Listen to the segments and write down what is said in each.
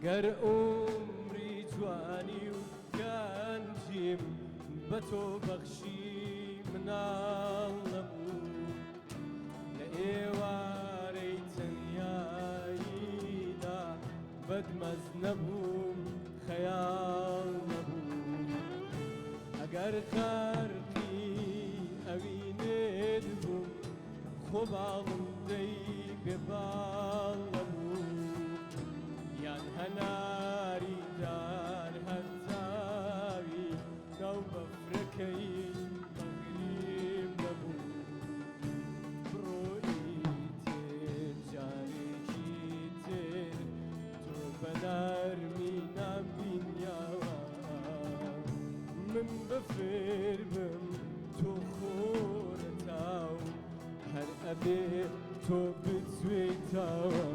ئەگەر عومری جوانی و گەنجیم بە تۆ بەخشی مناڵ نەبوو لە ئێوارەی تەنیاییدا بەدمەست نەبووم خەیاڵ نەبوو ئەگەر خەرقی ئەوینت بووم خۆ باڵندەی بێ باڵ نەبوو یان هەناری دار هەتاوی ناو بەفرەکەی مەغریب نەبوو بڕۆ ئیتر جارێکی تر تۆ بە نەرمی نامبینیاوە من بەفر بم تۆ خۆرەتاو هەر ئەبێ تۆ بتوێیتەوە.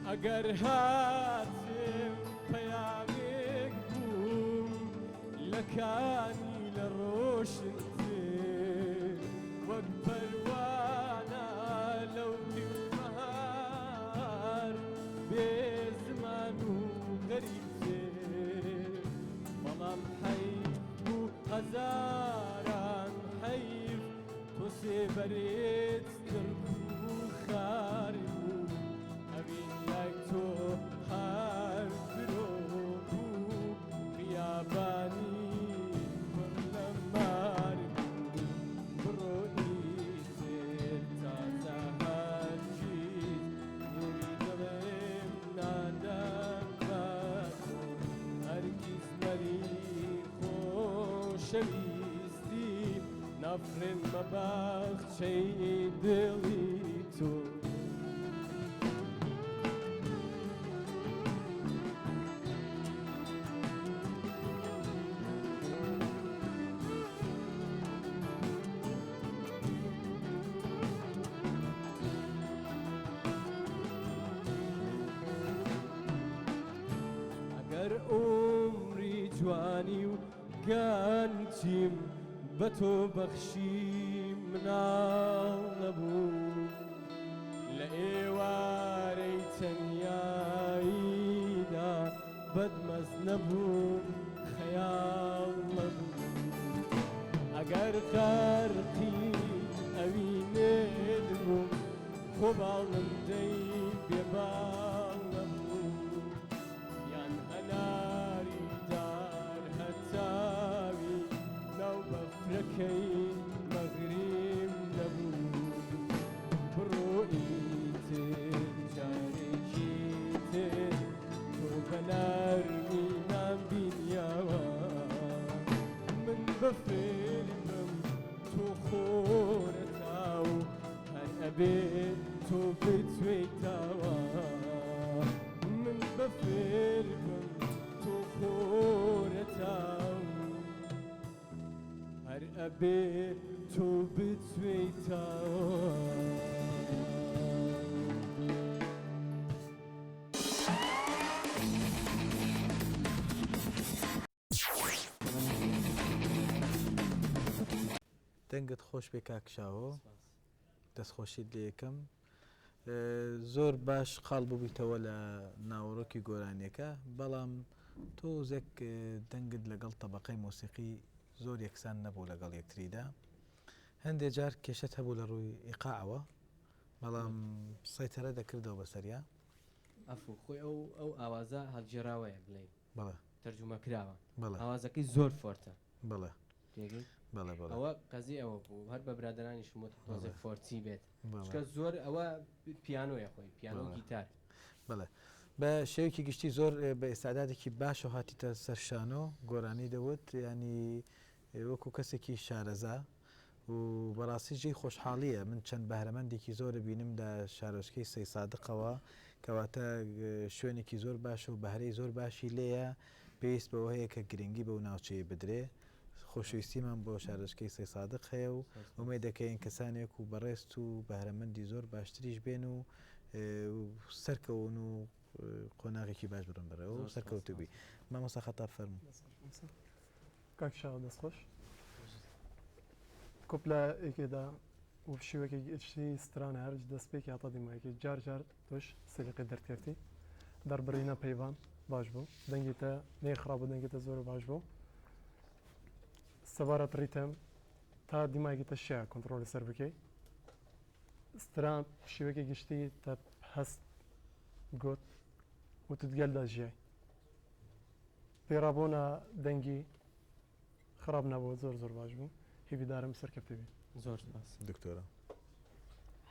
ئەگەر هاتم پەیامێک بووم لە کانی لە ڕۆشنتر وەک پەروانە لەو دیو بەهار بێ زمان و غەریبتر بەڵام حەیف بوو هەزاران حەیف تۆ سێبەرێت دڕک و خار بوو ئەوین لای تۆ هەر درۆ بوو بیابانی پڕ لە مار بوو بڕۆ ئیتر تازە هەرگیز نوری دڵم نادەم بە تۆ هەرگیز مەری خۆشەویستی نافرێنمە باخچەی دڵی تۆ. ئەگەر عومری جوانی و گەنجیم بە تۆ بەخشی مناڵ نەبوو لە ئێوارەی تەنیاییدا بەدمەست نەبووم خەیاڵ نەبوو ئەگەر غەرقی ئەوینت بووم خۆ باڵندەی بێ باڵ نەبوو یان هەناری دار هەتاوی ناو بەفرەکەی مەغریم نەبوو بڕۆ ئیتر جارێکی تر تۆ بە نەرمی نامبینیەوە من بەفر بم تۆ خۆرەتاو هەر ئەبێ تۆ بتوێیتەوە من بەفر بم تۆ خۆرەتاو هەر ئەبێ تۆ بتوێیتەوە. دەنگت خۆش بێ کاک شاهۆ دەستخۆشیت لێ یەکەم زۆر باش قاڵ ببیتەوە لە ناوەڕۆکی گۆرانیەکە بەڵام تۆزێک دەنگت لەگەڵ تەبقەی مۆسیقی زۆر یەکسان نەبوو لەگەڵ یەکتریدا هەندێ جار کێشت هەبوو لە ڕووی ئیقاعەوە بەڵام سەیتەرە دەکردەوە بەسەریا ئەفو خۆی ئەو ئەو ئاوازە هەڵگێراوەیە بڵێ بەڵێ تەرجومە کراوە بەڵێ ئاوازەکەی زۆر فۆرتە بەڵێ تێگەی بەڵێ بەڵێ ئەوە قەزی ئەوە بوو هەر بە برادەرانیشم وت تۆزێ بەڵێ. فۆرتی بێت بەڵێ چونکە زۆر ئەوە پیانۆیە خۆی پیانۆ و بەڵێ. گیتار بەڵێ بە شێوەیەکی گشتی زۆر بە ئیستعدادێکی باشەوە هاتیتە سەر شانۆ گۆرانی دەوت یانی وەکو کەسێکی شارەزا و بەڕاستی جێی خۆشحاڵییە من چەند بەهرەمەندێکی زۆر بینم لە شارۆچکەی سەیسادقەوە کەواتە شوێنێکی زۆر باشە و بەهرەی زۆر باشی لێیە پێویست بەوە هەیە کە گرنگی بەو ناوچەیە بدرێ. خۆشەویستیمان بۆ شارۆچکەی سەیسادق هەیە و ئومێد دەکەین کەسانێک و بەڕێزت و بەهرەمەندی زۆر باشتریش بێن و سەرکەون و قۆناغێکی باش بڕن بەڕێوە و سەرکەوتوو بی. مامۆستا خەتاب فەرموو. کاک شاهۆ دەست خۆش. کوپلە یەکێدا و شێوەکێکی ئچی سترانە هەرج دەستپێکی هەتا دیمایەکی جار جار تۆش سەلیقەی دەرکەفتی دەربڕینە پەیڤان باش بوو دەنگی تە نەی خراپ بوو دەنگی تە زۆر باش بوو سەبارەت ڕیتم تا دیمایەکی تە شیا کۆنتڕۆڵی سەر بکەی ستران شێوەکی گشتی تە هەست گوت وتت گەلدا ژیای پێڕابوونە دەنگی خراپ نەبوو زۆر زۆر باش بوو هیویدارم سەرکەفتی بی. زۆر سپاس دکتۆرە.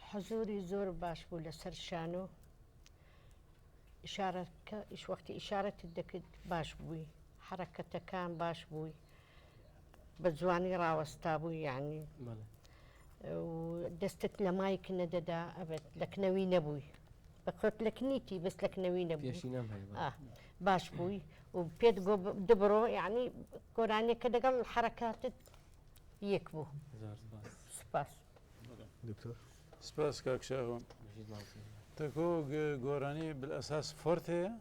حزوری زۆر باش بوو لەسەر شانۆ ئیشارەکە ئیش وەختی ئیشارەتت دەکرد باش بووی حەرەکەتەکان باش بووی بە جوانی ڕاوەستا بووی یعنی دەستت لە مایک نەدەدا ئەبێت لەکنەوی نەبووی بە خۆت لەکنیتی بەس لەکنەوی نەبوو باش بووی و پێت گۆ دبڕۆ یعنی گۆرانیەکە لەگەڵ حەرەکاتت یەک بوو. سپاس. دکتۆر. سپاس کاک شاهۆ. تەکۆ گۆرانی بالاساس فۆرتەیە؟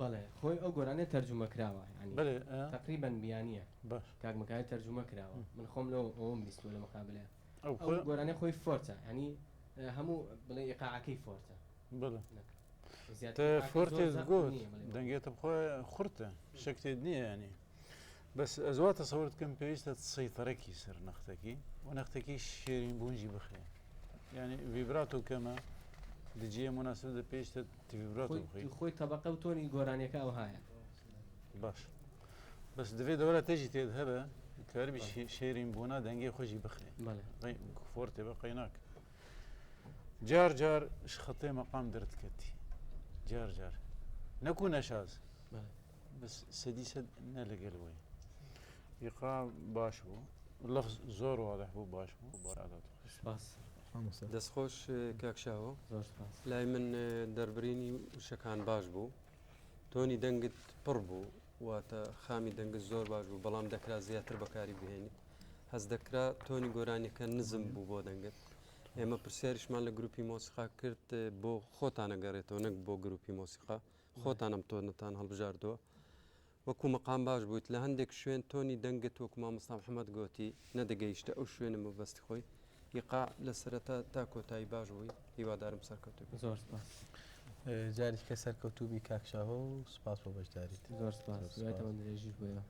بەڵێ خۆی ئەو گۆرانیە تەرجومە کراوە یعنی بەێ تقریبا بیانیە باش کاک مکای تەرجومە کراوە من خۆم لەو ئەوم بیستوە لە مقابلەیە ئەو گۆرانیە خۆی فۆرتە یعنی هەموو بڵێ ئیقاعەکەی فۆرتە بەڵێ تە فۆرتێت گوت دەنگێتە خۆی خورتە شەکتێت نییە ینی بەس ئەز وا تەسەور دکەم پێویستە سەیتەرەکی سەر نەختەکی و نەختەکی شێرین بوونجی بخێ یعنی ڤیبراتۆ کەمە دجیە مناسب دە پێویستە ڤیبراتۆ بخی خۆی تەبقە و تۆنی گۆرانیەکە ئەوهایە باش بەس دەبێ دەورە تێژی تێد هەبە کاربی شێرین بوونا دەنگی خۆشی بخرێ فۆرتێ بە قەیناک جار جار خەتێ مەقام دەردکەتی جار جار نەکو نەشاز بەس سەدی سەد نە لەگەل وەی ئیقا باش بوو لەفز زۆر واضح بوو باش بوو بارادات سپاس مامۆستا. دەست خۆش کاک شاهۆ. زۆر سپاس. لای من دەربرینی وشەکان باش بوو تۆنی دەنگت پڕ بوو واتە خامی دەنگت زۆر باش بوو بەڵام دەکرا زیاتر بەکاری بهێنیت هەست دەکرا تۆنی گۆرانیەکە نزم بوو بۆ دەنگت ئێمە پرسیاریشمان لە گروپی مۆسیقا کرد بۆ خۆتانە گەڕێتەوە نەک بۆ گروپی مۆسیقا خۆتان ئەم تۆنەتان هەڵبژاردووە وەکو مەقام باش بوویت لە هەندێک شوێن تۆنی دەنگت وەکو مامۆستا محەممەد گۆتی نەدەگەیشتە ئەو شوێنە مەبەستی خۆی ئیقاع لە سەرەتا تا کۆتایی باش بووی هیوادارم سەرکەوتوو بی. زۆر سپاس. جارێکی کە سەرکەوتوو بی کاک شاهۆ و سوپاس بۆ بەشداریت. زۆر سپاس. دوای تەمەن درێژیش بۆ ئێوە.